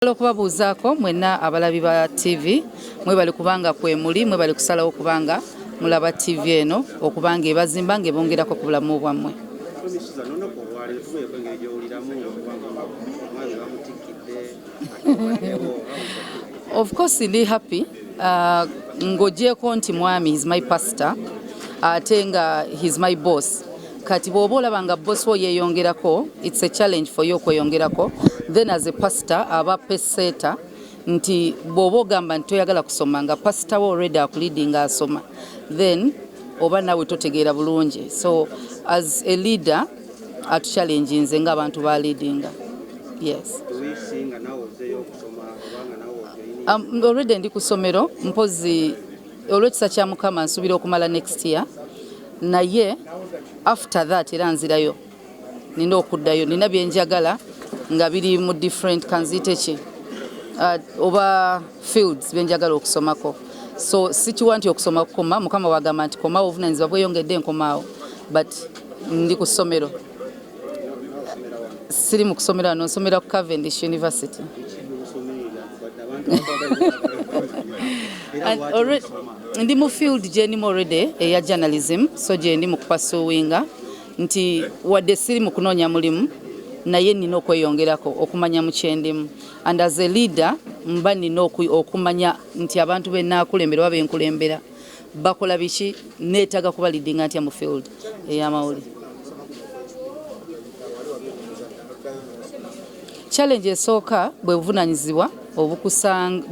Okubabuuzaako mwenna abalabi ba TV, mwebale kubanga kwemuli, mwebale kusalawo kubanga mulaba TV eno okubanga ebazimba ng'ebongerako ku bulamu bwammwe. Of course ndi happy, ng'ogyeko nti mwami is my pastor ate nga he's my boss. Kati bw'oba olaba nga boss wo yeeyongerako, it's a challenge for you okweyongerako. Then as a pastor aba peseta nti bw'oba ogamba nti toyagala kusoma nga pastor wo already akuleadinga asoma, then oba nawe totegeera bulungi. So as a leader atuchallenginze ng'abantu ba leadinga. Yes. Already ndi ku ssomero, mpozi olw'ekisa kya Mukama nsuubira okumala next year, naye after that era nzirayo, nina okuddayo, nina byenjagala nga biri mu different kanziyite ki oba fields byenjagala okusomako. So sikiwa nti okusoma kukoma, Mukama wagamba nti komawo, obuvunanyizibwa bweyongedde, nkomaawo, but ndi ku ssomero, siri mu kusomera wano, nsomera ku Cavendish University. Ndi mu field gyendimu already eya journalism, so gyendi mu kupursuinga nti wadde siri mu kunoonya mulimu, naye nina okweyongerako okumanya mu kyendimu, and as a leader mba nina okumanya nti abantu benaakulembera oba benkulembera bakola biki, neetaaga kuba leadinga ntya mu field ey'amawulire. Challenge esooka bwe buvunaanyizibwa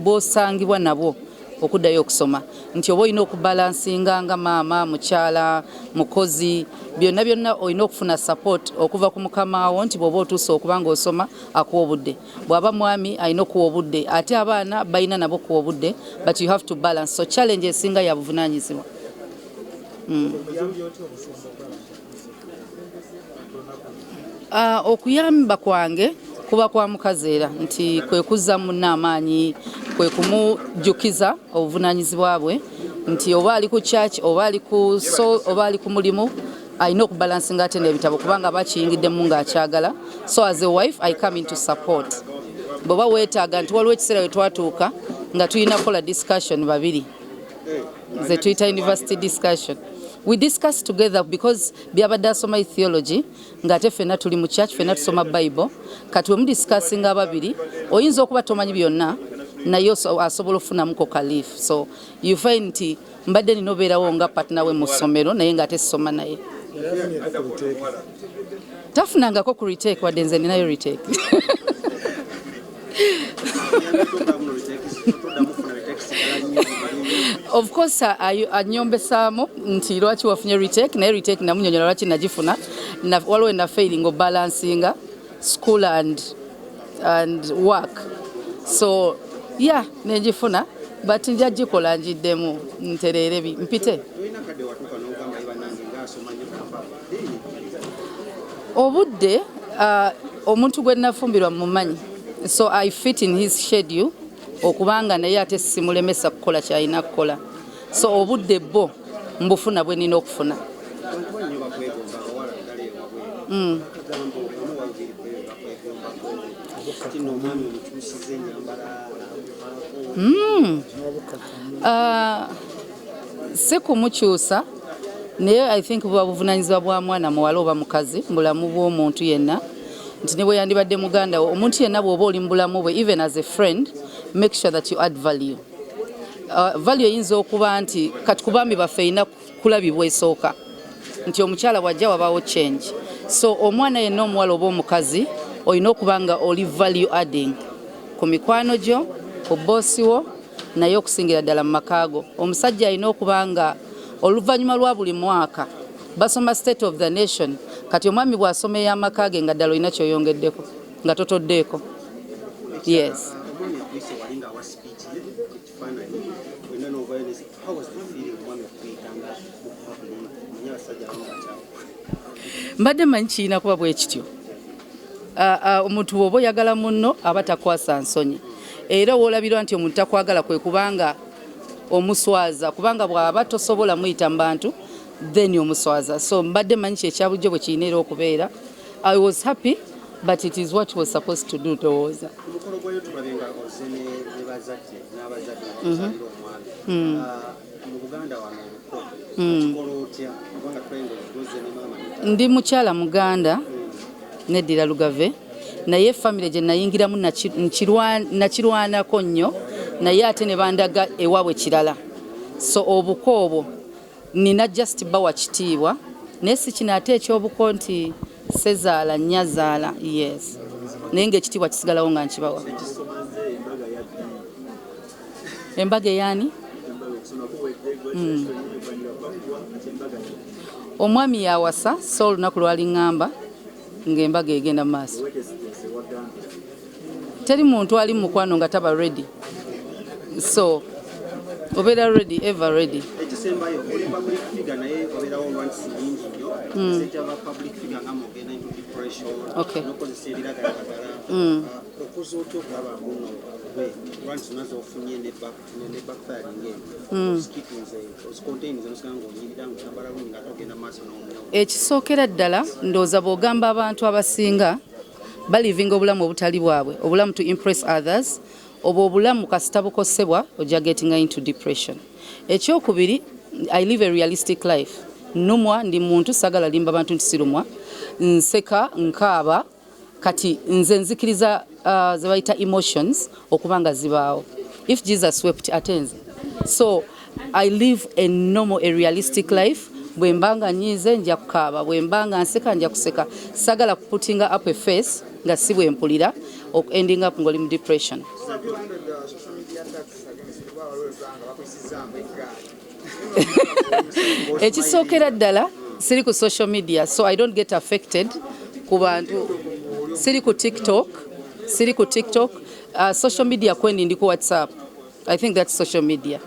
bw'osangibwa nabwo okuddayo okusoma, nti oba olina okubalansinga nga maama, mukyala, mukozi, byonna byonna olina okufuna support okuva ku mukamaawo nti bw'oba otuuse okuba ng'osoma akuwa obudde, bw'aba mwami alina okuwa obudde, ate abaana balina nabo okuwa obudde, but you have to balance. So challenge esinga ya buvunaanyizibwa. Okuyamba kwange kuba kwa mukazi era nti kwe kuzza munne amaanyi, kwe kumujjukiza obuvunaanyizibwa bwe nti oba ali ku church oba ali ku so oba ali ku mulimu alina okubalansinga ate n'ebitabo kubanga bakiyingiddemu ng'akyagala. So as a wife I come into support. Bw'oba weetaaga nti waliwo ekiseera we twatuuka nga tulina kukola discussion babiri ze tuyita university discussion. We discuss together because byabadde asoma theology ng'ate ffenna tuli mu church, ffenna tusoma Bible. Kati we mudiscussinga ababiri oyinza okuba tomanyi byonna naye asobola okufunamuko kalief. So you find nti mbadde nina obeerawo nga partner we mu ssomero naye ng'ate sisoma naye. Tafunangako ku retake, wadde nze ninayo retake. Of course anyombesaamu nti lwaki wafunye retake, naye retake namunyonyola lwaki nagifuna. Waliwo na failing obalansinga school and work, so yeah, nenjifuna, but nja gikola njiddemu ntereere mpite. Obudde, omuntu gwe nafumbirwa mumanyi, so I fit in his schedule okubanga naye ate simulemesa kukola kyalina kukola, so obudde bwo mbufuna bwe nina okufuna. Si kumukyusa, naye I think buba buvunanyizibwa bwa mwana muwala oba mukazi mubulamu bw'omuntu yenna nti ne bwe yandibadde muganda wo, omuntu yenna bw'oba oli mu bulamu bwe, even as a friend, make sure that you add value. Value eyinza okuba nti kati ku baami baffe erina kulabibwa esooka nti omukyala bw'ajja wabaawo change. So omwana yenna omuwala oba omukazi olina okuba nga oli value adding ku mikwano gyo, ku boosi wo, naye okusingira ddala mu maka go. Omusajja alina okuba nga oluvannyuma lwa buli mwaka basoma State of the Nation. Kati omwami bw'asoma ey'amaka ge nga ddala olina ky'oyongeddeko nga totoddeeko. Yes. Mbadde manyi kirina kuba bwe kityo. Omuntu bw'oba oyagala munno aba takwasa nsonyi, era woolabirwa nti omuntu takwagala kwe kubanga omuswaza, kubanga bw'aba tosobola muyita mu bantu then omuswaza. So mbadde manyi kyekya bulijjo bwe kirina era okubeera. I was happy. But it is what was supposed to do, ndowooza. Ku mukolo gwayo tulabye nga ozze ne bazadde n'abazadde bakuzaalira omwami. Ah, mu Buganda wano obuko kikola otya, kubanga tulabye nga ozze ne maama ne taata? Ndi mukyala Muganda, neddira Lugave, naye famire gye nayingiramu nakirwanako nnyo, naye ate ne bandaga ewaabwe kirala. So obuko obwo nina just bawa kitiibwa, naye si kino ate ekyobuko nti sezaala nnyazaala, yes, naye ngaekitiibwa kisigalawo nga nkibawa. Ekisomaze embaga yaddi? Embaga eyaani? Embaga okusoma kuwedde, bakuwa ati embaga. Omwami yawasa, so olunaku lwaliŋŋamba ng'embaga egenda mu maaso. Weteeseteese wagambye? Teri muntu ali mu mukwano nga taba ready, so obeera ready, ever ready. Ekisembayo, oli public figure, naye obeerawo olwantisi nyingi nnyo ezekyava public figure nga mugenda into depression n'okozesa ebiragalalagala. Ah, okoze otya okulaba muno gwe lwantisi zonna zofunye ne backfiring eno ozikitunze, ozicontainize, nosigala ng'onyirira, ng'oyambala bulungi, nga ate ogenda mu maaso n'omyoyo? Ekisookera ddala, ndowooza bw'ogamba abantu abasinga balivinga obulamu obutali bwabwe, obulamu to impress others, obwo obulamu kasita bukosebwa ojja getting into depression. Ekyokubiri, I live a realistic life. Numwa, ndi muntu, sagala limba bantu nti sirumwa. Nseka, nkaaba. Kati nze nzikiriza ze bayita emotions okuba nga zibaawo. If Jesus wept, ate nze. So I live a normal, a realistic life. Bwe mba nga nyiize nja kukaaba, bwe mba nga nseka nja kuseka. Sagala kuputtinga up a face nga si bwe mpulira, ending up ng'oli mu depression. Have you handled the social media attacks against you? Waliwo nga bakuyisizaamu eggaali. Ekisookera ddala, siri ku social media, so I don't get affected ku bantu. Siri ku TikTok, siri ku TikTok. Social media kwendi ndi ku WhatsApp. I think that's social media.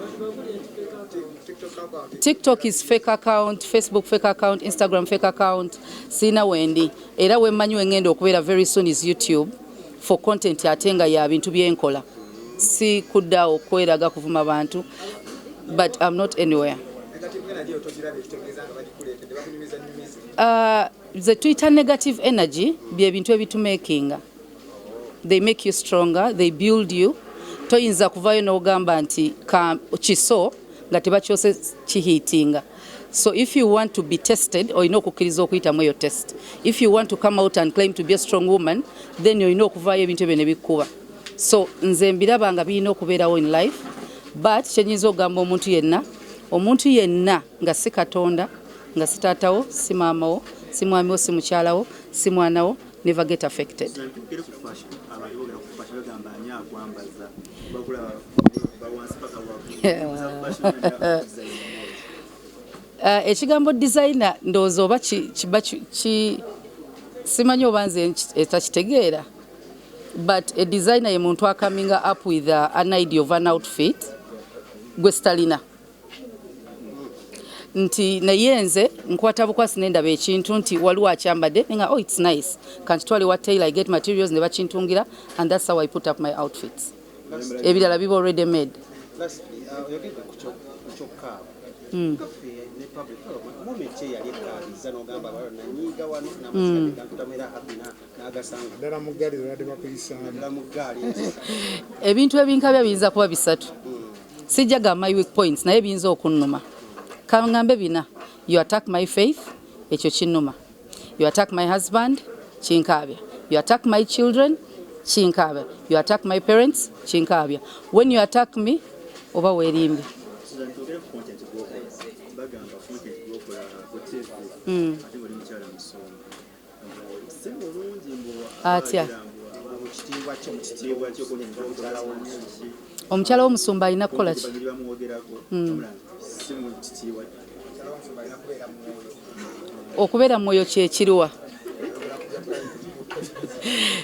TikTok account? TikTok is fake account, Facebook fake account, Instagram fake account. Sina wendi, era wemmanyi wengenda okubeera very soon is YouTube for content, ate nga ya bintu byenkola, si kuddaawo okweraga kuvuma bantu, but I'm not anywhere. Negative energy otogiraba, ekitegeeza nga bagikuleetedde bakunyumiza nyumiza? Ze tuyita negative energy bye bintu ebitumakinga. They make you stronger, they build you. Toyinza kuvayo n'ogamba nti kiso nga tebakyose kihiitinga. So if you want to be tested, olina okukkiriza okuyitamu eyo test. If you want to come out and claim to be a strong woman, then olina okuvaayo ebintu ebyo ne bikkuba. So nze mbiraba nga birina okubeerawo in life, but kyenyinza okugamba omuntu yenna, omuntu yenna nga si Katonda, nga si taatawo, si maamawo, si mwamiwo, si mukyalawo, si mwanawo, never get affected. Tugere ku fashion. Abantu boogera ku fashion, bagamba ani akwambaza, bakulaba bawansi paka waggulu. Ekigambo designer ndowooza oba kiba simanyi oba nze etakitegeera, but a designer ye muntu acominga up with an idea of an outfit gwe sitalina, nti naye nze nkwata bukwasi nendaba ekintu nti waliwo akyambadde nenga, "Oh, it's nice, kankitwale wa tailor." I get materials ne bakintungira, and that's how I put up my outfits. Ebirala biba already made. Lastly, oyogedde ku kyokkaaba kaffe ne public moment ki eyali ekkaabizza n'ogamba abala nanyiiga wano n'amaziga gantutamu era habi n'agasanga? Ddala mu ggaali zebadde bakuyisaamu. Ddala mu ggaali. Ebintu ebinkabya biyinza kuba bisatu. Sijja gamba my weak points, naye biyinza okunnuma. Kaŋŋambe bina. You attack my faith, ekyo kinnuma. You attack my husband, kinkaabya. You attack my children, kinkaabya. You attack my parents, kinkaabya. When you attack me, oba weerimbye. Susan, twogere ku content gwokola. Bagamba content gwokola ku TV, ate ng'oli mukyala musumba, si mulungi mbu. Atya? Mu kitiibwa kyo. Mu kitiibwa kyo, content gwokola simanyi ki. Omukyala w'omusumba alina kukola ki? Banyiri bamwogerako, wabula si mu kitiibwa. Okubeera mu mwoyo kyekiriwa?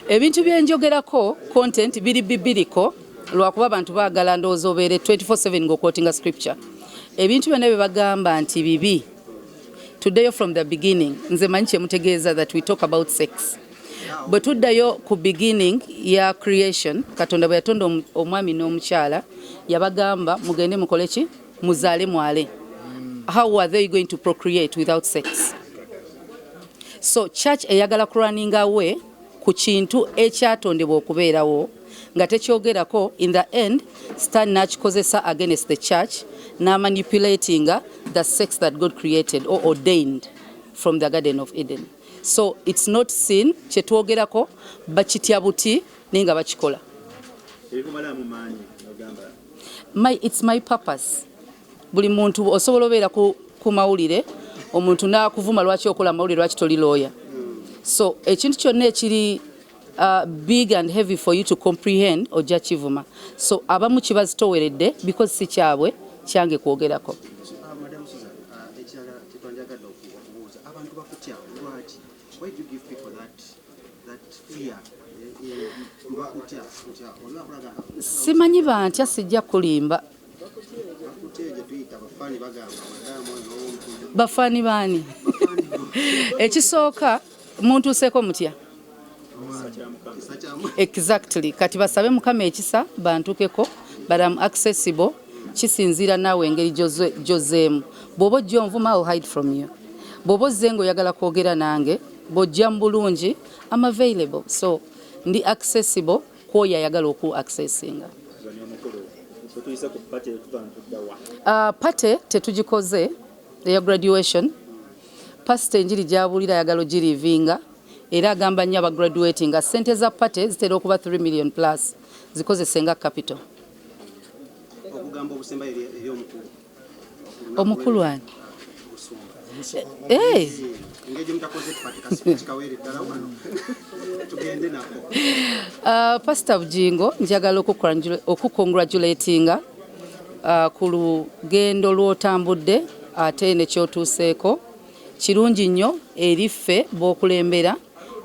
Ebintu byenjogerako, content biri bibiriko, lwakuba abantu baagala ndowooza obeere 24/7 ng'oquotinga scripture. Ebintu byonna bye bagamba nti bibi, tuddeyo from the beginning. Nze manyi kyemutegeeza that we talk about sex. Bwe tuddayo ku beginning ya creation, Katonda bwe yatonda omwami n'omukyala, yabagamba mugende mukole ki? Muzaale mwale. How are they going to procreate without sex? So church eyagala kurunning away ku Ku kintu ekyatondebwa okubeerawo nga tekyogerako, in the end Stan n'akikozesa against the church, n'amanipulatinga the sex that God created or ordained from the Garden of Eden. So it's not sin kyetwogerako, bakitya buti naye nga bakikola. Ebikumalamu maanyi ogamba? It's my purpose. Buli muntu osobola obeera ku mawulire, omuntu n'akuvuma, lwaki okola amawulire, lwaki toli lawyer? So ekintu kyonna ekiri big and heavy for you to comprehend, ojja kivuma. So abamu kibazitoweredde because si kyabwe, kyange kwogerako. Madam Susan, ekirala kyetwanjagadde okubuuza, abantu bakutya lwaki? Why do you give people that fear? Bakutya kutya oli akulaga? Simanyi bantya, sijja kulimba. Bakutya gye tuyita bafaani, bagamba madamu oyo n'owomutuuze. Bafaani baani? Ekisooka, muntuuseeko mutya? Kisa kyamu. Exactly. Kati basabe Mukama ekisa bantukeko, but am accessible. Kisinziira naawe engeri gy'ozzeemu. Bw'oba ojja onvuma, I'll hide from you. Bw'oba ozze ng'oyagala kwogera nange, bw'ojja mu bulungi, am available. So ndi accessible kwoyo ayagala oku accessinga. Susan, omukulu bwetuyise ku party, tuva ntuddawa? Party tetugikoze eya graduation. Pasita enjiri gy'abuulira ayagala ogirivinga, era agamba nnyo abagraduating nga ssente za party zitera okuba 3 million plus, zikozese nga capital. Okugamba obusembayo eri omukulu. Omukulu ani? Busumba. Hey. Engeri gyemutakoze party, kikaweere ddala wano tugende nako. Pastor Bujingo, njagala okucongratulatinga ku lugendo lw'otambudde ate nekyotuuseeko. Kirungi nnyo eri ffe b'okulembera,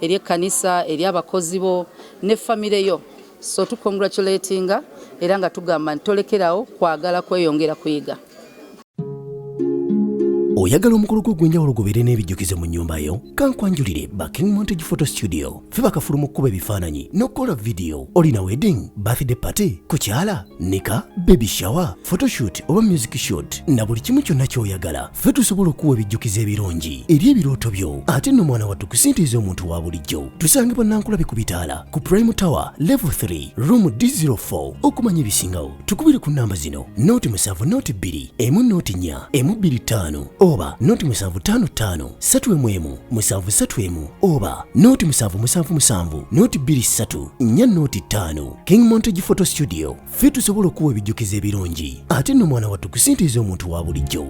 eri ekkanisa, eri abakozi bo ne famire yo. So tucongratulatinga era nga tugamba nti tolekerawo kwagala kweyongera kuyiga. Oyagala omukolo gwo ogw'enjawulo gubeere n'ebijjukizo mu nnyumba yo? Kankwanjulire ba King Montage Photo Studio. Ffe bakafulu mu kkuba ebifaananyi n'okukola vidiyo. Olina wedding, birthday party, kukyala, nika, baby shower, photoshoot oba music shoot, na buli kimu kyonna ky'oyagala, ffe tusobola okuwa ebijjukizo ebirungi eri ebirooto byo. Ate nno mwana wattu, ku ssente ez'omuntu wa bulijjo. Tusangibwa Nankulabi ku bitaala ku Prime Tower, level 3, room D04. Okumanya ebisingawo, tukubire ku namba zino: 0 7 02 1 04 1 25 oba 0755 3 1 7 3 1 oba 0777 0 2 3 4 0 5. King Montage Photo Studio, ffe tusobola okuwa ebijjukizo ebirungi ate nno mwana wattu, ku ssente ez'omuntu wa bulijjo.